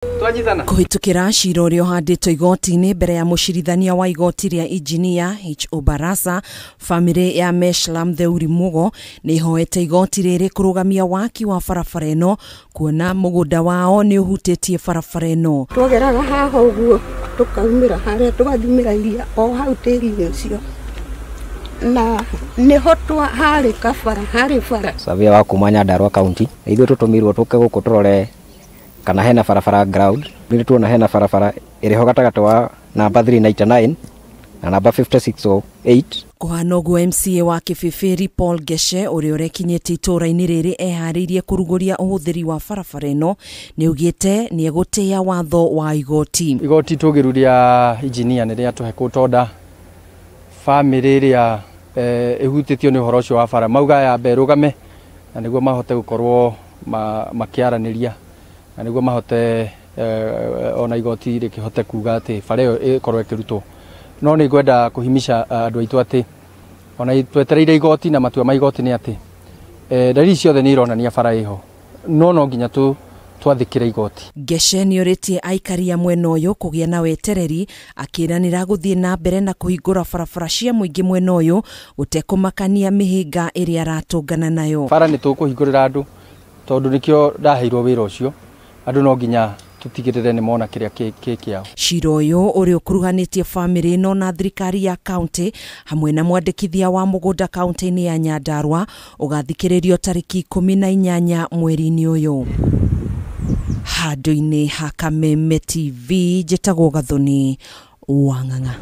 Twanyitana. Kũhĩtũkĩra cira ũrĩa ũhandĩtwo igoti-inĩ mbere ya mũcirithania wa igoti rĩa injinia H.O. Barasa, bamĩrĩ ya Meshlam Theuri Mugo nĩ ĩhoete igoti rĩrĩ kũrũgamia waki wa barabara ĩno kuona mũgũnda wao nĩ ũhutĩtie barabara ĩno. Twageraga haha ũguo tũkaumĩra harĩa tũgathimĩra iria o hau tĩri-inĩ ũcio, na nĩho harĩ kabara, harĩ bara. Surveyor wa kuma Nyandarua County ithuĩ tũtũmirwo tũke gũkũ tũrore kana hena barabara ground. Nĩ tuona hena barabara ĩrĩho gatagatĩ wa namba 399 na namba 5608. Kũhana ũguo, MCA wa Kĩbĩbĩri Paul Geshe, ũrĩa ũrekinyĩtie itũũra-inĩ rĩrĩ eharĩirie kũrugũria ũhũthĩri wa barabara ĩno, nĩ augĩte nĩ egũtĩĩa watho wa igoti. Igoti tũgĩru rĩa injinia nĩ rĩatũhe kũtonda bamĩrĩ ĩrĩa ĩhutĩtio nĩ ũhoro ũcio wa bara mauga yambe ĩrũgame, na nĩguo mahote gũkorwo makĩaranĩria, na nĩguo mahote ona igoti rĩkĩhote kuga atĩ bara ĩyo ĩkorwo ĩkĩrutwo. No nĩ ngwenda kũhimica andũ aitũ atĩ ona twetereire igoti na matua ma igoti nĩ atĩ ndariri ciothe nĩ ironania bara ĩho, no nginya twathĩkĩre igoti. Geshe nĩ ũrĩtie aikari a mwena ũyũ kũgĩa na wetereri, akĩranĩra gũthiĩ na mbere na kũhingũra barabara cia mũingĩ mwena ũyũ gũtekũmakania mĩhĩnga ĩrĩa aratũngana nayo. Bara nĩ tũkũhingũrĩra andũ tondũ nĩkĩo ndaheirwo wĩra ũcio. Andũ no nginya tũtigĩrĩre nĩ mona kĩrĩa kĩ kĩao. Cira ũyũ ũrĩa ũkuruhanĩtie bamĩrĩ ĩno na thirikari ya kaunti hamwe na mwandĩkithia wa mũgũnda kaunti-inĩ ya Nyandarua ũgathikĩrĩrio tarĩki 18 mweri-inĩ ũyũ. Handũ-inĩ ha Kameme TV, njĩtagwo Gathoni Wang'ang'a.